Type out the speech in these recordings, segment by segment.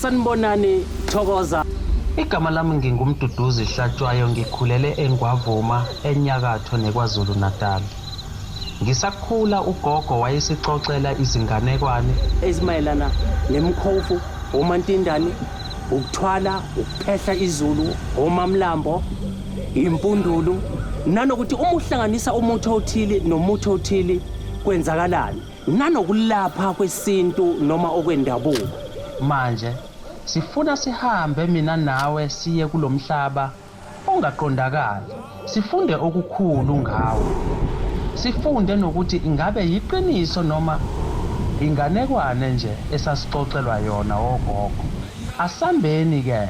Sanibonani, thokoza. Igama lami nginguMduduzi Hlatshwayo, ngikhulele eNgwavuma, enyakatho neKwaZulu Natal. Ngisakhula ugogo wayesixoxela izinganekwane ezimayelana nemikhovu, omantindane, ukuthwala, ukuphehla izulu, omamlambo, impundulu, nanokuthi uma uhlanganisa umuthi othile nomuthi othile kwenzakalani, nanokulapha kwesintu noma okwendabuko. Manje sifuna sihambe mina nawe siye kulomhlaba ongaqondakali, sifunde okukhulu ngawo. Sifunde nokuthi ingabe yiqiniso noma inganekwane nje esasixoxelwa yona ogogo. Asambeni ke.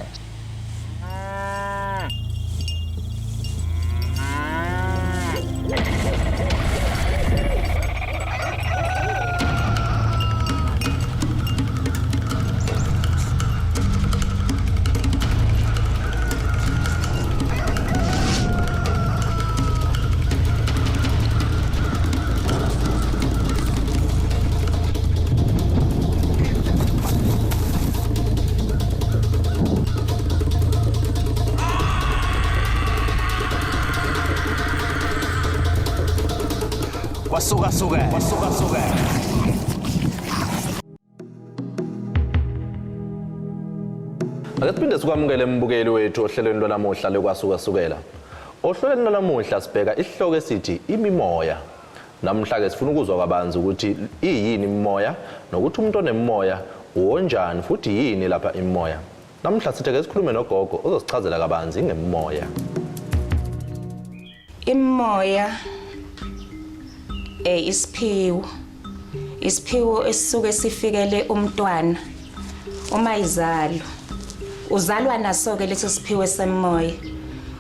Kwasuka suka, kwasuka suka. Ake siphinde sikwamukele mbukeli wethu ohlelweni lwanamuhla lweKwasukasukela. Ohlelweni lwanamuhla sibheka isihloko esithi imimoya. Namhla-ke sifuna ukuzwa kabanzi ukuthi iyini imimoya nokuthi umuntu onemimoya wonjani futhi yini lapha imimoya. Namuhla sithe ke sikhulume nogogo ozosichazela kabanzi ngemimoya. Imimoya isiphiwo. Isiphiwo esisuke sifikele umntwana uma izalwa. Uzalwa naso ke leso siphiwo semoya.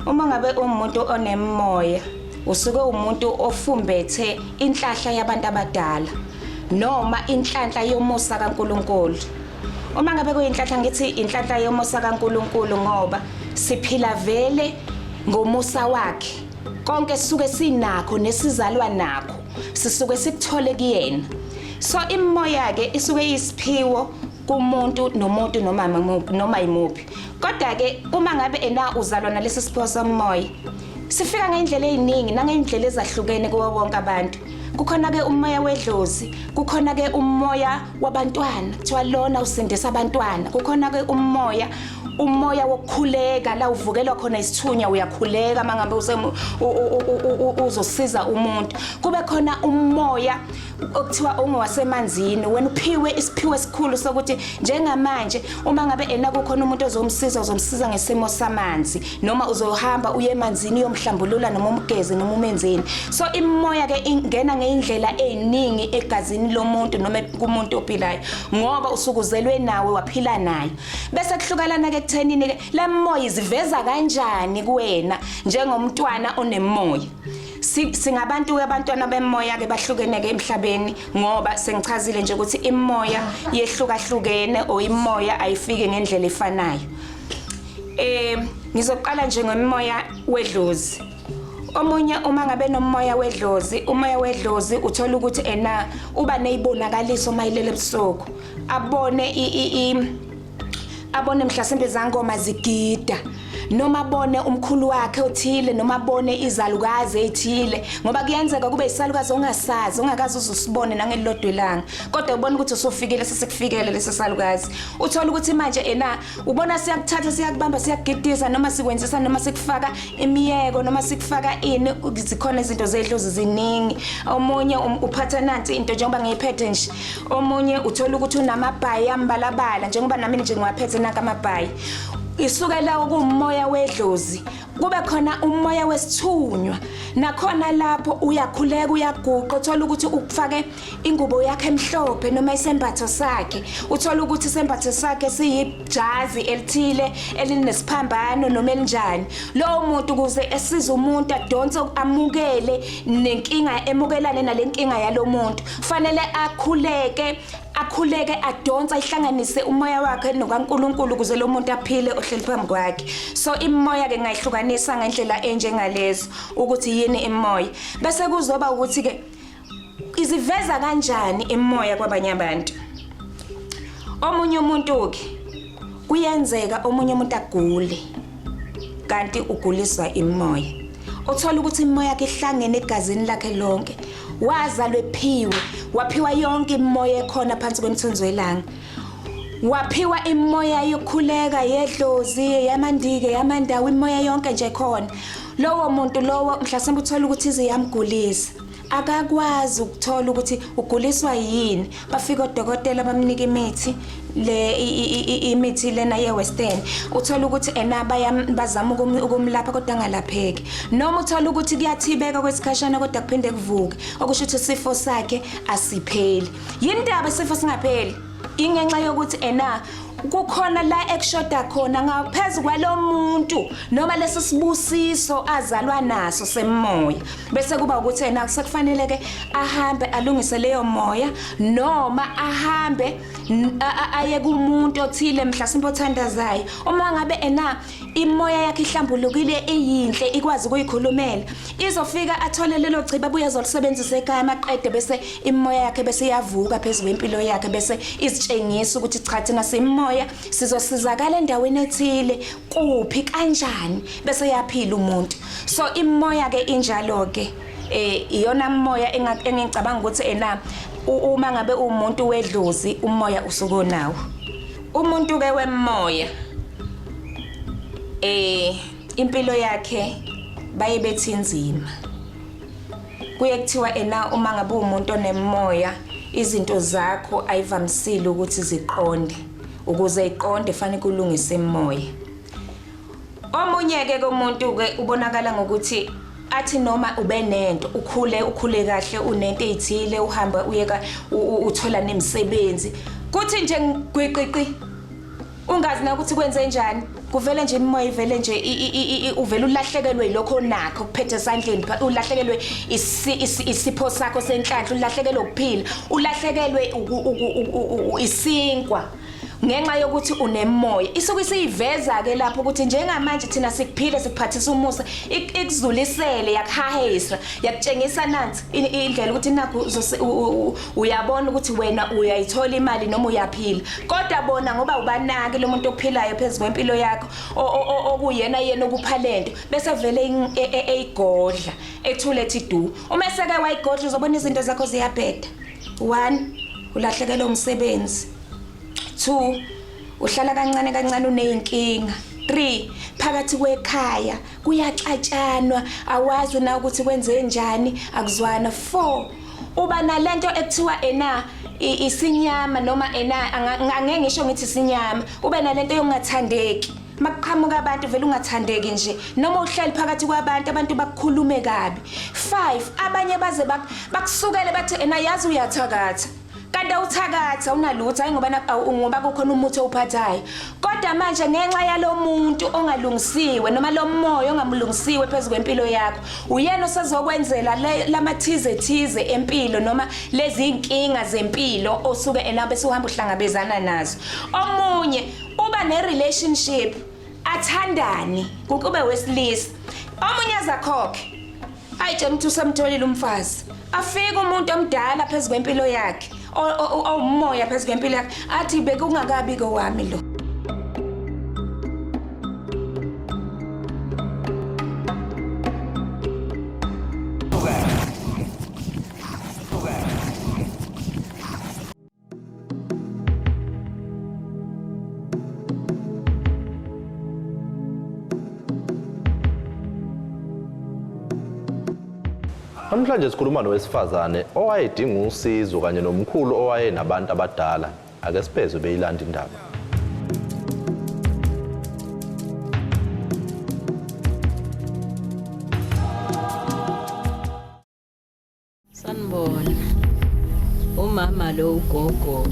Uma ngabe umuntu onemoya usuke umuntu ofumbethe inhlahla yabantu abadala noma inhlanhla yomusa kaNkuluNkulu. Uma ngabe kuyinhlanhla ngithi inhlanhla yomusa kaNkuluNkulu ngoba siphila vele ngomusa wakhe. Konke sisuke sinakho nesizalwa nakho sisuke sikuthole kuyena. So imimoya ke isuke iyisiphiwo kumuntu nomuntu noma noma imuphi. Kodwa ke uma ngabe ena uzalwa nalesi siphiwo somoya sifika ngey'ndlela ey'ningi nangey'ndlela ezahlukene kuwo wonke abantu. Kukhona-ke umoya wedlozi, kukhona-ke umoya wabantwana, kuthiwa lona usindisa abantwana. Kukhona-ke umoya umoya wokukhuleka la uvukelwa khona isithunywa uyakhuleka mangabe uzosiza umuntu. Kube khona umoya okuthiwa ungowasemanzini, wena uphiwe isiphiwo esikhulu sokuthi njengamanje uma ngabe ena kukhona umuntu ozomsiza uzomsiza ngesimo samanzi noma uzohamba uye emanzini uyomhlambulula noma umgeze noma umenzeni. So imimoya ke ingena ngeyindlela eziningi egazini lomuntu noma kumuntu ophilayo ngoba usukuzelwe nawe waphila nayo. Bese kuhlukalana ke kuthenini ke le moya iziveza kanjani kuwena njengomntwana onemoya. Singabantu ke abantwana bemoya ke bahlukene ke emhlabeni ngoba sengichazile nje ukuthi imoya yehlukahlukene or imoya ayifiki ngendlela efanayo. Ngizoqala nje ngomoya wedlozi. Omunye uma ngabe nomoya wedlozi, umoya wedlozi uthola ukuthi ena uba nezibonakaliso mayilele ebusuku. Abone abone mhlasimbe izangoma zigida noma abone umkhulu wakhe othile noma abone izalukazi ezithile ngoba kuyenzeka kube isalukazi ongasazi ongakaze uzusibone nangelilodwa ilanga kodwa ubona ukuthi usufikile sesikufikele lesi salukazi. Uthola ukuthi manje ena ubona siyakuthatha siyakubamba siyakugidisa noma sikwenzisa noma sikufaka imiyeko noma sikufaka ini, zikhona izinto zedlozi ziningi. Omunye uphatha nansi into njengoba ngiyiphethe nje, omunye uthola ukuthi unamabhayi ambalabala njengoba nami nje ngiwaphethe nanka amabhayi. Isukela kumoya wedlozi kube khona umoya wesithunywa, nakhona lapho uyakhuleka uyaguqa uthola ukuthi ukufake ingubo yakhe emhlophe noma isembatho sakhe, uthola ukuthi isembatho sakhe siyijazi elithile elinesiphambano noma elinjani. Lowo muntu ukuze esize umuntu adonse amukele nenkinga emukelane nalenkinga yalomuntu fanele akhuleke akhuleke adonse ayihlanganise umoya wakhe nokaNkuluNkulu ukuze lo muntu aphile ohleli phambi kwakhe. So imimoya ke ngayihlukanisa ngendlela enjengalezo ukuthi yini imimoya. Bese kuzoba ukuthi ke iziveza kanjani imimoya kwabanye abantu. Omunye umuntu ke Kuyenzeka omunye umuntu agule kanti uguliswa imoya. Uthola ukuthi imoya yakhe ihlangene egazini lakhe lonke. Wazalwa ephiwe, waphiwa yonke imoya ekhona phansi kwemthunzi welanga. Waphiwa imoya yokukhuleka yedlozi, yamandike, yamandawo, imoya yonke nje khona. Lowo muntu lowo mhlasimbe uthola ukuthi ize yamgulisa. Akakwazi ukuthola ukuthi uguliswa yini. Bafika odokotela bamnika imithi le imithi lena ye-western. Uthola ukuthi ena bazama ukumlapha kodwa angalapheki. Noma uthola ukuthi kuyathibeka kwesikhashana kodwa kuphinde kuvuke. Okusho ukuthi isifo sakhe asipheli. Yini ndaba isifo singapheli? Ingenxa yokuthi ena kukhona la ekushoda khona ngaphezu kwalomuntu noma lesi sibusiso azalwa naso semoya. Bese kuba ukuthi ena sekufanele ke ahambe alungise leyo moya noma ahambe aye kumuntu othile mhlasimbe othandazayo. Uma ngabe ena imoya yakhe ihlambulukile iyinhle ikwazi ukuyikhulumela, izofika athole lelo chibi abuye azolisebenzisa ekhaya maqede bese imoya yakhe bese iyavuka phezu kwempilo yakhe bese izitshengisa ukuthi cha thina simoya sizosizakala endaweni ethile kuphi kanjani bese yaphila umuntu. So imoya ke injalo ke iyona moya engicabanga ukuthi ena uma ngabe umuntu wedlozi umoya usuke unawo. Umuntu ke wemoya impilo yakhe baye bethi inzima. Kuye kuthiwa ena uma ngabe umuntu onemoya izinto zakho ayivamisile ukuthi ziqonde. Ukuze iqonde fanele kulungise imoya. Omunye ke komuntu ke ubonakala ngokuthi athi noma ube nento ukhule ukhule kahle unento ezithile uhamba uye uthola nemisebenzi kuthi nje gwiqiqi ungazi na ukuthi kwenze njani kuvele nje imoya ivele nje uvele ulahlekelwe yilokho onakho kuphethe esandleni ulahlekelwe isipho sakho senhlanhla ulahlekelwe ukuphila ulahlekelwe isinkwa ngenxa yokuthi unemoya. Isuke isiyiveza ke lapho ukuthi njengamanje thina sikuphile sikuphathisa umusa ikuzulisele yakuhahisa yakutshengisa nansi indlela ukuthi nakho uyabona ukuthi wena uyayithola imali noma uyaphila kodwa bona ngoba ubanaki lo muntu ophilayo phezu kwempilo yakho okuyena yena okupha lento bese vele eyigodla ethule ethi du. Uma seke wayigodla uzobona izinto zakho ziyabheda. 1 ulahlekelwe umsebenzi. 2 uhlala kancane kancane uneyinkinga. 3 phakathi kwekhaya kuyaxatshanwa awazi na ukuthi kwenze njani akuzwana. 4 uba nalento ekuthiwa ena isinyama noma ena angeke ngisho ngithi isinyama ube nalento yokungathandeki. Makuqhamuka abantu vele ungathandeki nje noma uhleli phakathi kwabantu abantu bakukhulume kabi. 5 abanye baze bakusukele bathi ena yazi uyathakatha. Kanti awuthakatha unalutho hayi ngoba ngoba kukhona umuthi owuphathayo. Kodwa manje ngenxa yalomuntu ongalungisiwe noma lo moya ongamlungisiwe phezu kwempilo yakho uyena osezokwenzela lamathize thize empilo noma lezi inkinga zempilo osuke ena bese uhamba uhlangabezana nazo. Omunye uba ne relationship athandani kube wesilisa omunye azakhokhe ayitshela ukuthi usemtholile umfazi afike umuntu omdala phezu kwempilo yakhe owumoya phezu kwempilo yakhe athi bekungakabi kowami lo. Namhlanje sikhuluma nowesifazane owayedinga usizo kanye nomkhulu owayenabantu abadala. Ake sibhezwe beyilanda indaba. Sanibona. Umama lo ugogo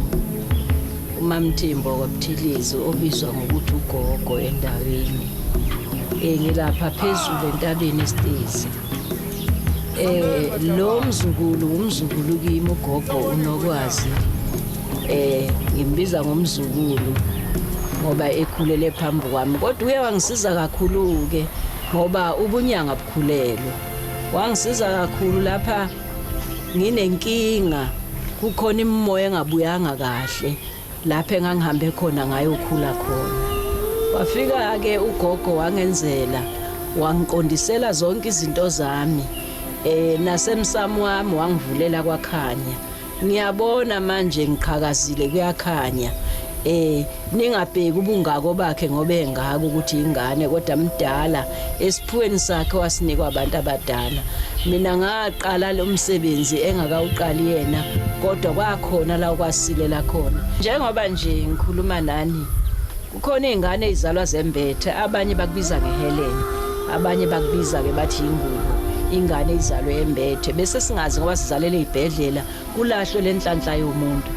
uMamthimbo kwaButhilezi obizwa ngokuthi ugogo endaweni. Ngilapha phezulu entabeni esitezi. Lo mzukulu umzukulu kimi ugogo uNokwazi. Ngimbiza ngomzukulu ngoba ekhulele phambi kwami kodwa uye wangisiza kakhulu ke ngoba ubunyanga bukhulelwe. Wangisiza kakhulu lapha nginenkinga kukhona imimoya engabuyanga kahle lapha engangihambe khona ngayokhula khona. Wafika-ke ugogo wangenzela, wangiqondisela zonke izinto zami. Nasemsamo wami wangivulela kwakhanya. Ngiyabona manje ngiqhakazile kuyakhanya. Ningabheki ubungako bakhe ngoba engaka ukuthi ingane kodwa mdala esiphiweni sakhe wasinikwa abantu abadala. Mina ngaqala lo msebenzi engakawuqali yena kodwa kwakhona la kwasilela khona. Njengoba nje ngikhuluma nani kukhona izingane ezizalwa zembethe, abanye bakubiza ngehelene, abanye bakubiza ke bathi ingubo. Ingane izalwe embethe bese singazi ngoba sizalele ezibhedlela kulahlwe lenhlanhla yomuntu.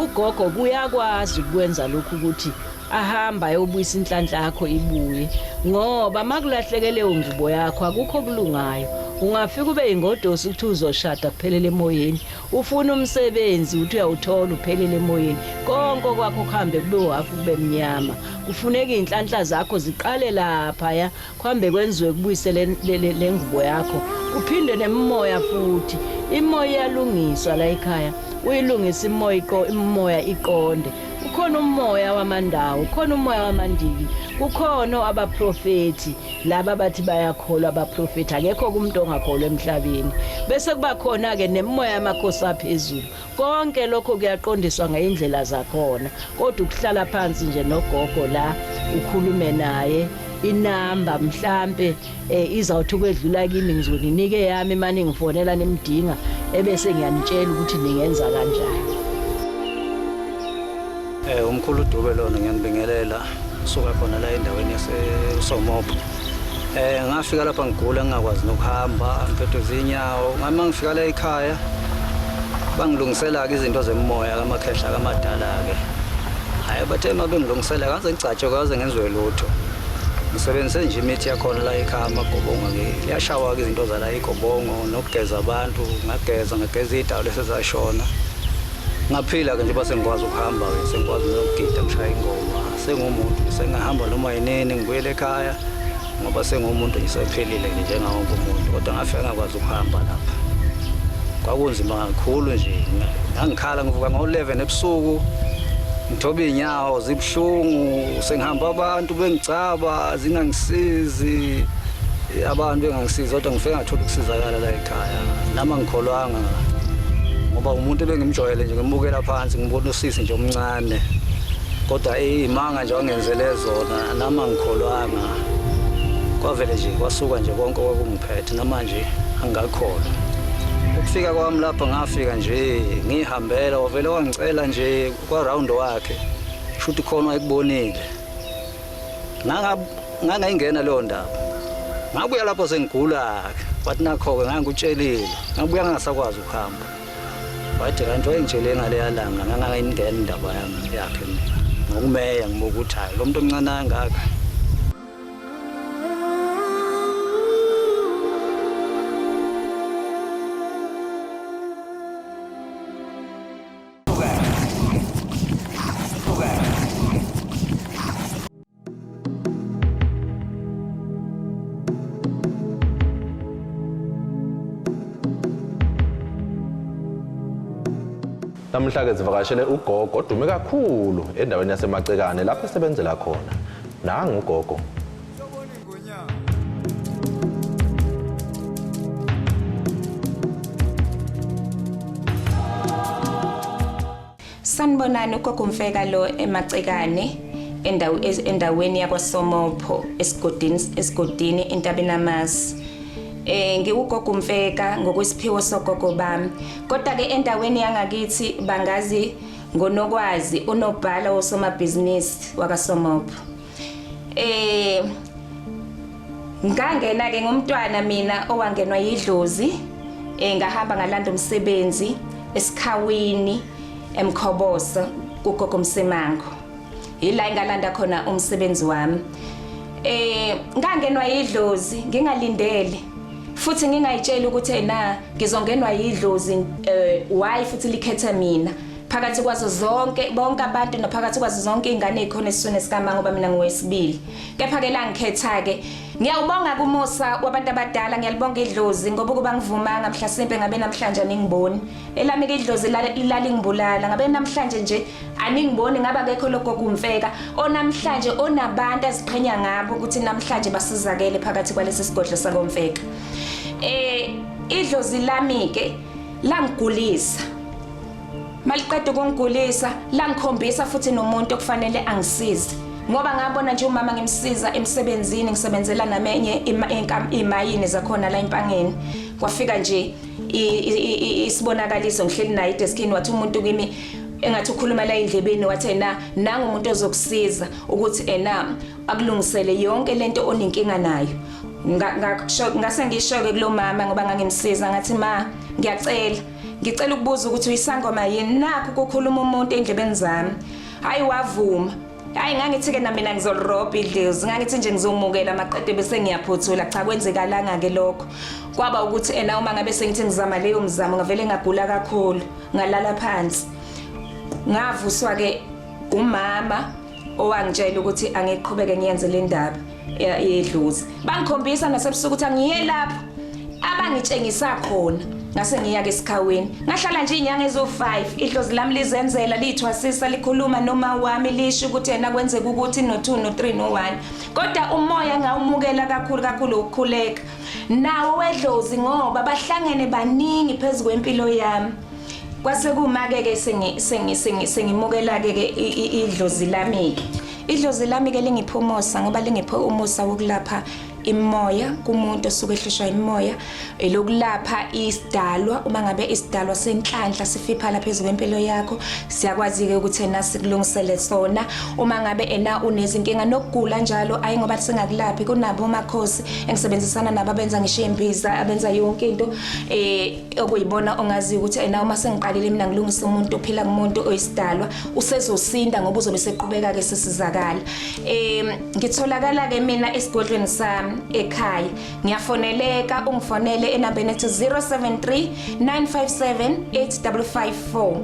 Ugogo kuyakwazi ukwenza lokhu ukuthi ahamba ayobuyisa inhlanhla yakho ibuye, ngoba makulahleke leyo ngubo yakho akukho okulungayo. Ungafika ube yingodosi ukuthi uzoshada kuphelele emoyeni, ufuna umsebenzi ukuthi uyawuthola uphelele emoyeni, konke okwakho kuhambe kube uhafu kube mnyama. Kufuneka iy'nhlanhla zakho ziqale laphaya, kuhambe kwenziwe kubuyise le ngubo yakho, kuphinde nemimoya futhi. Imoya iyalungiswa la ekhaya, uyilungise imoya iqonde. Kukhona umoya wamandawo, kukhona umoya wamandiki, kukhona abaprofethi laba bathi bayakholwa abaprofethi, akekho kumuntu ongakholwa emhlabeni. Bese kuba khona ke nemimoya yamakhosi aphezulu. Konke lokho kuyaqondiswa ngeyindlela zakhona, kodwa ukuhlala phansi nje nogogo la ukhulume naye inamba mhlambe izawuthi ukwedlula kimi, ngizoninike yami mani ngifonela nimdinga, ebese ngiyanitshela ukuthi ningenza kanjani. Umkhulu Dube lona, ngiyanibingelela, usuka khona la endaweni yaseSomopho. Ngafika lapha ngigula ngingakwazi nokuhamba, ngiphethwe izinyawo. Ngama ngifika la ekhaya bangilungisela-ke izinto zemimoya kamakhehla kamadala-ke. Hhayi, bathe uma bengilungisela kaze ngigcatshwe kaze ngenziwe lutho. Ngisebenzise nje imithi yakhona la ekhaya, amagobongo-ke. Liyashawa-ke izinto zala igobongo nokugeza abantu, ngageza ngageza iy'dawo lesezashona. Ngaphila-ke njengoba sengikwazi ukuhamba-ke, sengikwazi nokugida ngishaya ingoma. Sengumuntu, sengahamba noma yinini ngibuyele ekhaya ngoba sengumuntu nje sephilile nje njengawo wonke umuntu, kodwa ngafika ngakwazi ukuhamba lapha. Kwakunzima kakhulu nje, ngangikhala ngivuka ngo-11 ebusuku, ngithoba iy'nyawo zibuhlungu, sengihamba abantu bengicaba zingangisizi, abantu bengangisizi, kodwa ngifike ngathola ukusizakala la ekhaya. Nami angikholwanga ngoba umuntu ebengimjwayele nje, ngimbukela phansi, ngibona usisi nje omncane, kodwa iy'manga nje wangenzele zona, nami angikholwanga. Kwavele nje kwasuka nje konke okwakungiphethe, namanje angikakholwa. Ukufika kwami lapha ngafika nje ngihambela, wavele wangicela nje kwa-round wakhe, shuthi khona wayekubonile. Ngangayingena leyo ndaba. Ngabuya lapho sengigula-ke, wathi nakho-ke ngangikutshelile, ngabuya ngingasakwazi ukuhamba. Wathi kanti wayengitshele ngaleya langa, ngangayingena indaba yami yakhe mina. Ngokumeya ngibuka ukuthi hhayi lo muntu omncane kangaka. Namuhla ke sivakashele ugogo odume kakhulu endaweni yaseMacekane lapho esebenzela khona. Nangu ugogo. Sanibonani, ugogo Mfeka lo eMacekane endaweni yakwaSomopho esigodini entabeni Amasi. Ngiwugogo Mfeka ngokwesiphiwo sogogo bami. Kodwa ke endaweni yangakithi bangazi ngoNokwazi, unobhala wosomabhizinisi wakaSomopho. Ngangena ke ngumntwana mina owangenwa yidlozi, ngahamba ngalanda umsebenzi esikhawini eMkhoboso kugogo Msimango. Yila engalanda khona umsebenzi wami. Ngangenwa yidlozi ngingalindele, futhi ngingayitsheli ukuthi na ngizongenwa yidlozi, why futhi likhethe mina phakathi kwazo zonke bonke abantu naphakathi kwazo zonke izingane ezikhona esiswini sikama, ngoba mina ngiwesibili. Kepha ke langikhetha ke Ngiyawubonga kumusa wabantu abadala, ngiyalibonga idlozi ngoba ukuba ngivumanga mhlasimpe ngabe namhlanje aningiboni. Elami ke idlozi lalingibulala ngabe namhlanje nje aningiboni ngaba kekho lokho kumfeka onamhlanje onabantu aziqhenya ngabo ukuthi namhlanje basizakele phakathi kwalesi sigodlo sakomfeka. Idlozi lami ke langigulisa. Maliqeda ukungigulisa langikhombisa futhi nomuntu okufanele angisize. Ngoba ngabona nje umama ngimsiza emsebenzini ngisebenzela namenye imayini zakhona la empangeni. Kwafika nje isibonakaliso ngihleli naye edeskini wathi umuntu kimi engathi ukhuluma la endlebeni wathi ena nanga umuntu ozokusiza ukuthi ena akulungisele yonke lento onenkinga nayo. Ngase ngisho-ke kulo mama ngoba ngangimsiza ngathi ma ngiyacela ngicela ukubuza ukuthi uyisangoma yini nakho ukukhuluma umuntu endlebeni zami. Hayi wavuma. Hayi ngangithi-ke na mina ngizolirobha idlozi ngangithi nje ngizomukela maqede bese ngiyaphuthula. Cha kwenzekalanga-ke lokho. Kwaba ukuthi ena uma ngabe sengithi ngizama leyo mzamo ngavele ngagula kakhulu ngalala phansi. Ngavuswa-ke umama owangitshela ukuthi angiqhubeke ngiyenze le ndaba yedlozi. Bangikhombisa nasebusuku ukuthi angiye lapho abangitshengisa khona. Ngase ngiya ke esikhawini. Ngahlala nje inyanga ezo-5 idlozi lami lizenzela lithwasisa likhuluma noma wami lisho ukuthi yena kwenzeka ukuthi no-2 no-3 no-1. Kodwa umoya ngawumukela kakhulu kakhulu ukukhuleka. Nawo wedlozi ngoba bahlangene baningi phezu kwempilo yami. Kwase kuma-ke ke sengimukela-ke ke idlozi lami-ke. Idlozi lami-ke lingiphe umusa ngoba lingiphe umusa wokulapha imimoya kumuntu osuke ehlushwa imimoya, elokulapha isidalwa uma ngabe isidalwa senhlanhla sifiphala phezu kwempilo yakho siyakwazi-ke ukuthi ena sikulungisele sona. Uma ngabe ena unezinkinga nokugula njalo ayi ngoba singakulaphi kunabo omakhosi engisebenzisana nabo abenza ngisho imbiza abenza yonke into okuyibona ongaziyo ukuthi ena uma sengiqalile mina ngilungisa umuntu ophila kumuntu oyisidalwa usezosinda ngoba uzobe seqhubeka-ke sesizakala. Ngitholakala-ke mina esigodlweni sami ekhaya. Ngiyafoneleka ungifonele enambeni ethi 073 957 8554.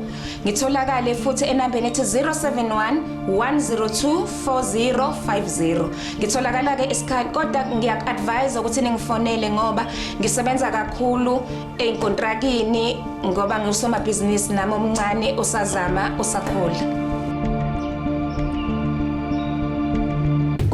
Ngitholakale futhi enambeni ethi 071 102 4050. Ngitholakala-ke esikhaya kodwa ngiyaku-advise ukuthi ningifonele ngoba ngisebenza kakhulu enkontrakini ngoba ngiwusomabhizinisi nami omncane osazama osakhula.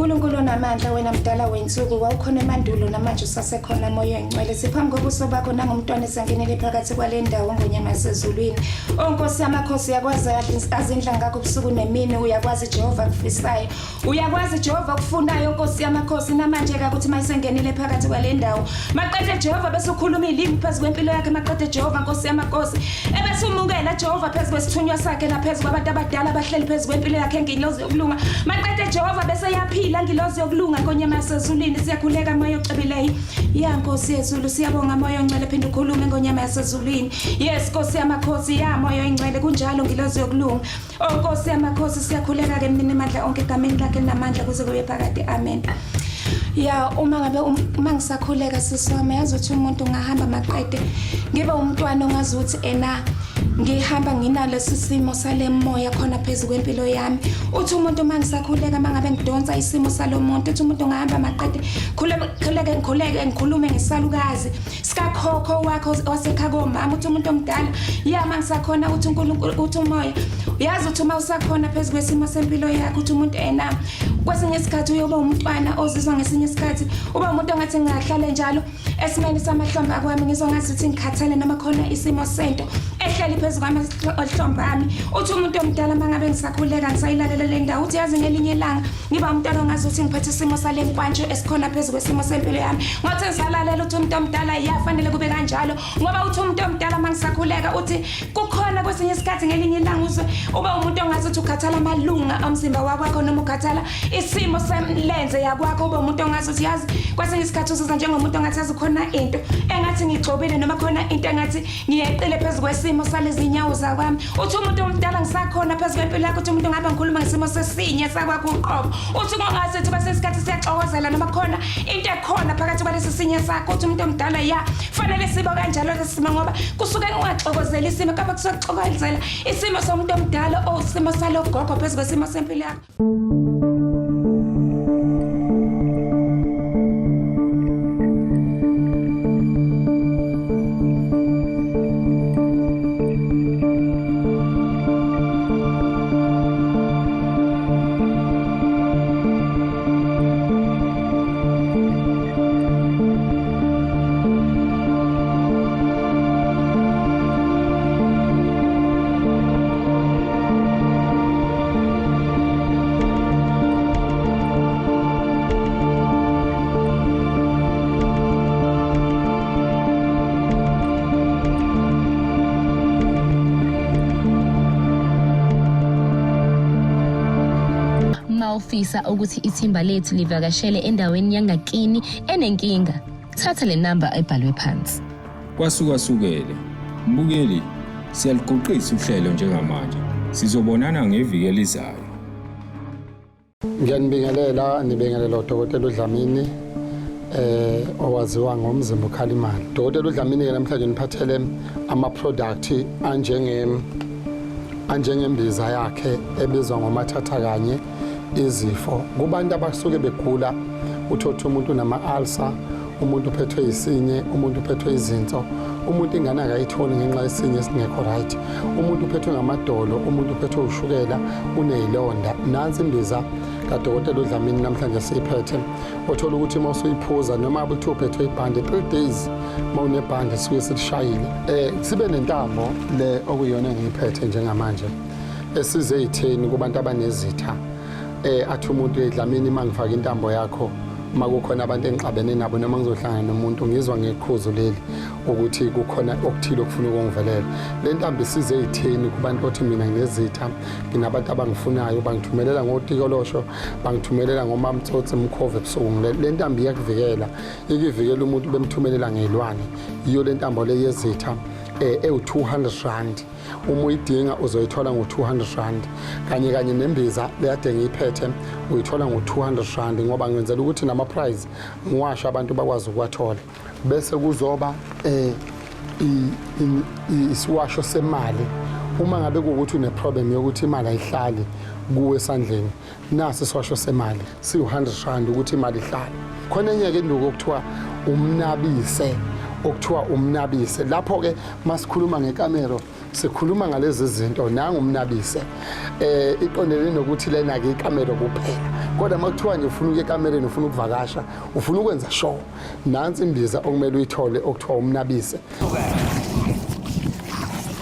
uNkulunkulu onamandla wena mdala wensuku wawukhona emandulo namanje usasekhona moya oyingcwele siphambi kobuso bakho nangumntwana esangenele phakathi kwale ndawo ngonyama yasezulwini. O Nkosi yamakhosi uyakwazi azindla ngakho ubusuku nemini uyakwazi Jehova kufisayo uyakwazi Jehova okufunayo Nkosi yamakhosi namanje ke ukuthi mayisengenile phakathi kwale ndawo maqede Jehova bese ukhuluma ilimi phezu kwempilo yakhe maqede Jehova Nkosi yamakhosi ebese umukela Jehova phezu kwesithunywa sakhe naphezu kwabantu abadala abahleli phezu kwempilo yakhe ngilozi yokulunga maqede Jehova bese yaphila ngilozi yokulunga ngonyama yasezulwini siyakhuleka moya ocebileyo ya Nkosi yezulu siyabonga moya ongcwele phinda ukhulume ngonyama yasezulwini. Yes Nkosi yamakhosi ya moya oyingcwele kunjalo ngilozi yokulunga. O Nkosi yamakhosi siyakhuleka ke mnini mandla onke egameni lakhe linamandla kuze kube phakade amen. Ya uma ngabe uma ngisakhuleka sisi wami yazi ukuthi umuntu ungahamba maqede ngibe umntwana ongazi ukuthi ena ngihamba nginalesi simo sale moya khona phezu kwempilo yami. Uthi umuntu uma ngisakhuleka uma ngabe ngidonsa isimo salo muntu uthi umuntu ungahamba maqede khuleke ngikhuleke ngikhulume ngesalukazi sikakhokho wakho wasekhaya komama. Uthi umuntu omdala ya uma ngisakhona uthi uNkulunkulu uthi umoya uyazi uthi uma usakhona phezu kwesimo sempilo yakho uthi umuntu ena kwesinye isikhathi uyoba umntwana ozizwa ngesinye isikhathi uba umuntu ongathi ngingahlale njalo esimeni samahlombe akwami ngizwa ngathi ukuthi ngikhathele noma khona isimo sento ehleli phezu kwamahlombe ami. Uthi umuntu omdala uma ngabe ngisakhuleka ngisayilalela le ndawo uthi yazi ngelinye ilanga ngiba umntwana ongazi ukuthi ngiphethe isimo sale nkwantsho esikhona phezu kwesimo sempilo yami. Ngothi ngisalalela uthi umuntu omdala yafanele kube kanjalo ngoba uthi umuntu omdala uma ngisakhuleka uthi kukhona kwesinye isikhathi ngelinye ilanga uzwe uba umuntu ongazi ukuthi ukhathala amalunga omzimba wakwakho noma ukhathala isimo semlenze yakwakho ube umuntu ongazi ukuthi yazi kwesinye isikhathi uzizwa njengomuntu ongathi yazi khona into engathi ngigxobile noma khona into engathi ngiyeqile phezu kwesimo salezi nyawo zakwami. Uthi umuntu omdala ngisakhona phezu kwempilo yakho uthi umuntu ngabe ngikhuluma ngesimo sesinye sakwakho uqobo. Uthi kungazi ukuthi kwesinye isikhathi siyaxokozela noma khona into ekhona phakathi kwalesi sinye sakho. Uthi umuntu omdala ya fanele sibe kanjalo lesi simo ngoba kusuke kungaxokozeli isimo kepha kusuke kuxokozela isimo somuntu omdala o isimo salogogo phezu kwesimo sempilo yakho. ufisa ukuthi ithimba lethu livakashele endaweni yangakini enenkinga, thatha le namba ebhalwe phansi. Kwasukasukele. Mbukeli, siyaluguqisa uhlelo njengamanje. Sizobonana ngeviki elizayo. Ngiyanibingelela, nibingelela uDokotela uDlamini owaziwa ngomzimba ukhalimali. Dokotela uDlamini ke namhlanje niphathele ama product anjengembiza yakhe ebizwa ngomathatha kanye izifo kubantu abasuke begula. Uthotha umuntu unama ulcer, umuntu uphethwe isinye, umuntu uphethwe izinso, umuntu ingane akayitholi ngenxa yesinye esingekho right, umuntu uphethwe ngamadolo, umuntu uphethwe ushukela, uneyilonda. Nansi imbiza kadokotela uDlamini namhlanje siyiphethe, othola ukuthi uma usuyiphuza noma kuthiwa uphethwe ibhande 3 days, uma unebhande suke silishayile. Sibe nentambo le okuyiyona engiyiphethe njengamanje esize ey'theni kubantu abanezitha. Athi umuntu, "EDlamini, uma ngifaka intambo yakho, uma kukhona abantu engixabene nabo noma ngizohlangana nomuntu, ngizwa ngeqhuzu leli ukuthi kukhona okuthile okufuna ukungivelela." Le ntambo isize ey'theni kubantu othi, "Mina nginezitha, nginabantu abangifunayo, bangithumelela ngotikolosho, bangithumelela ngomamtsotsi, mkhova ebusuku." Le ntambo iyakuvikela, ikuvikela umuntu bemthumelela ngey'lwane. Yiyo le ntambo le yezitha ewu-200 rand. Uma uyidinga uzoyithola ngo-200 rand, kanye kanye nembiza leyade ngiyiphethe uyithola ngo-200 rand, ngoba ngenzela ukuthi nama-price ngiwasho abantu bakwazi ukuwathola. Bese kuzoba isiwasho semali. Uma ngabe kuwukuthi une-problem yokuthi imali ayihlali kuwe esandleni, nasi isiwasho semali siwu-100 rand ukuthi imali ihlale khona. Enye-ke induku okuthiwa umnabise, okuthiwa umnabise, lapho-ke masikhuluma ngekamero sikhuluma ngalezi zinto. Nangumnabise iqondene nokuthi lena-ke ikamero kuphela, kodwa uma kuthiwa nje ufuna ukuya ekamereni, ufuna ukuvakasha, ufuna ukwenza sure, nansi imbiza okumele uyithole okuthiwa umnabise.